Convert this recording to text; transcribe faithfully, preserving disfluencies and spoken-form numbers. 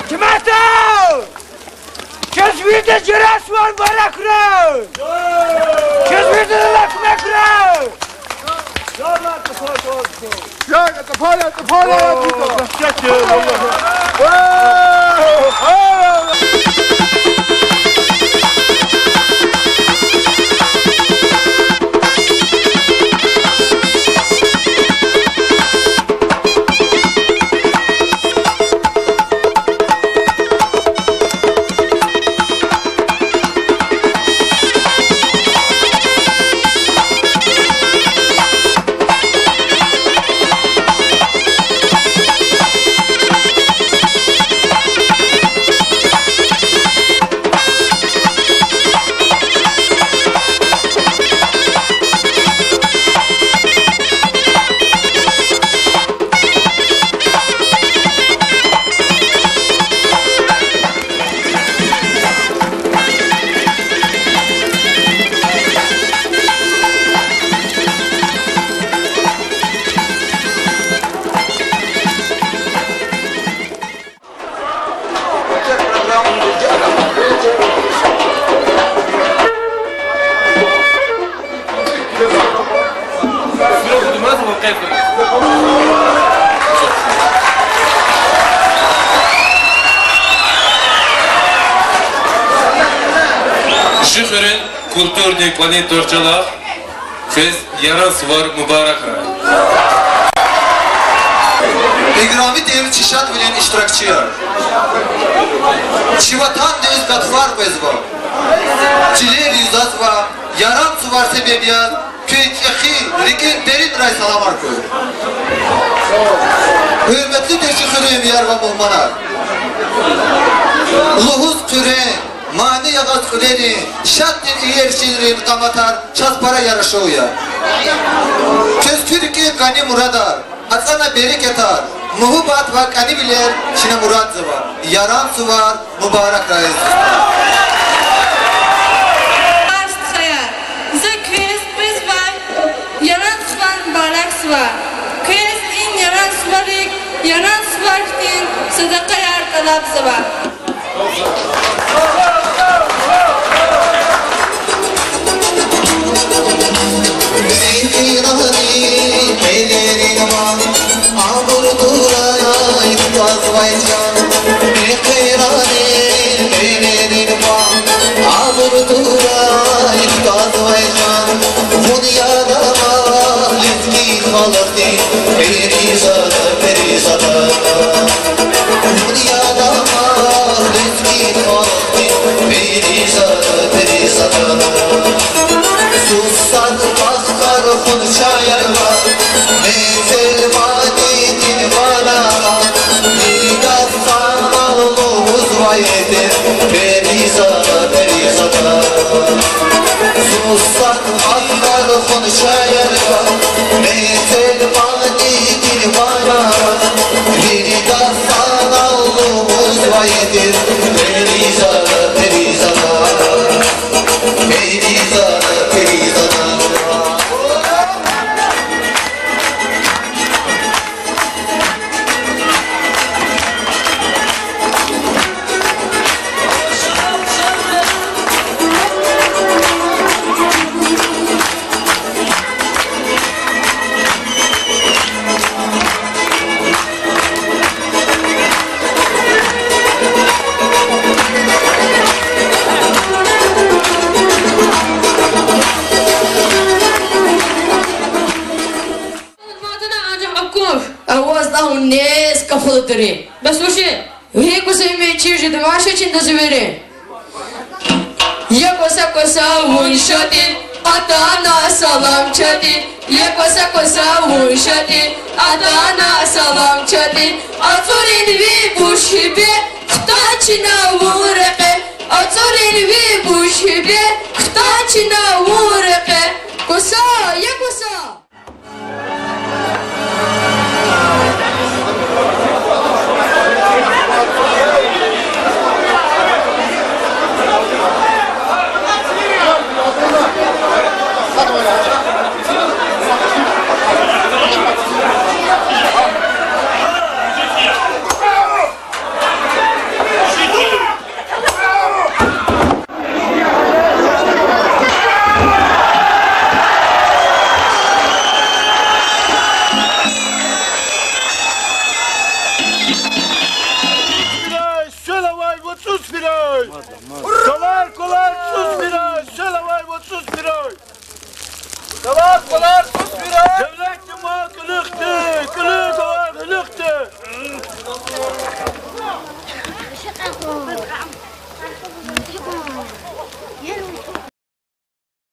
Жемятар! Чаз виридаз Яран сувар мубаракрай! Чаз виридаз Аллагь куьмек хьурай! Чи хуьруьн культурный кӀвалин тӀварцӀелай квез Яран сувар мубаракрай. Играми тир чи шадвилин иштиракчияр! Чи ватандиз гатфар къвезва, чилер юзазва, Яран сувар себеб яз куь чӀехи рикӀин деринрай саламар хьуй. Гьуьрметлу чи хуьруьнвияр ва мугьманар! Лугьуз хъуьрен, мани ягъаз кьуьлерин, шад тир иер ширин къаматар чаз пара ярашув я. Квез куь рикӀин кӀани мурадар, ацӀана берекатар, муьгьуьббат ва кӀанивилер чна мурадзава. Яран сувар мубаракрай, дустар! Стхаяр, за квез къвезвай Яран сувар мубаракзава. Квез и Яран суварик, Яран сувар хьтин садакьаяр тӀалабзава. Мехъерарин элерин ван, абур турай кутазвай чан. Мехъерарин элерин ван, абур турай кутазвай чан. Вун яд амай лезги халкьдин Перизада, Перизада. Вун яд амай лезги халкьдин Перизада, Перизада. Сусад бахтар хунчаяр ва мецел мадидин ванар, виридаз санал лугьузвай тир Перизада, Перизада. Сусад бахтар хунчаяр ва мецел мадидин ванар, виридаз санал лугьузвай тир Перизада, Перизада. Перизада, Перизада. Вун нез кафалатури. Бес вуч я? Гьи квасай ми чир жеда, ван ша чиндаз вири. Я кваса, кваса, вун шад я, атана салам чади. Я кваса, кваса, вун шад я, атана салам чади. АцӀурин ви буш гьибе, хтан чна вун рекье. АцӀурин ви буш гьибе, хтан чна вун рекье. Кваса, я кваса. Фирай, сел авай, вацӀуз фирай! Калар, калар, цӀуз фирай, сел авай, вацӀуз фирай! Калар, калар, цӀуз фирай! Девлет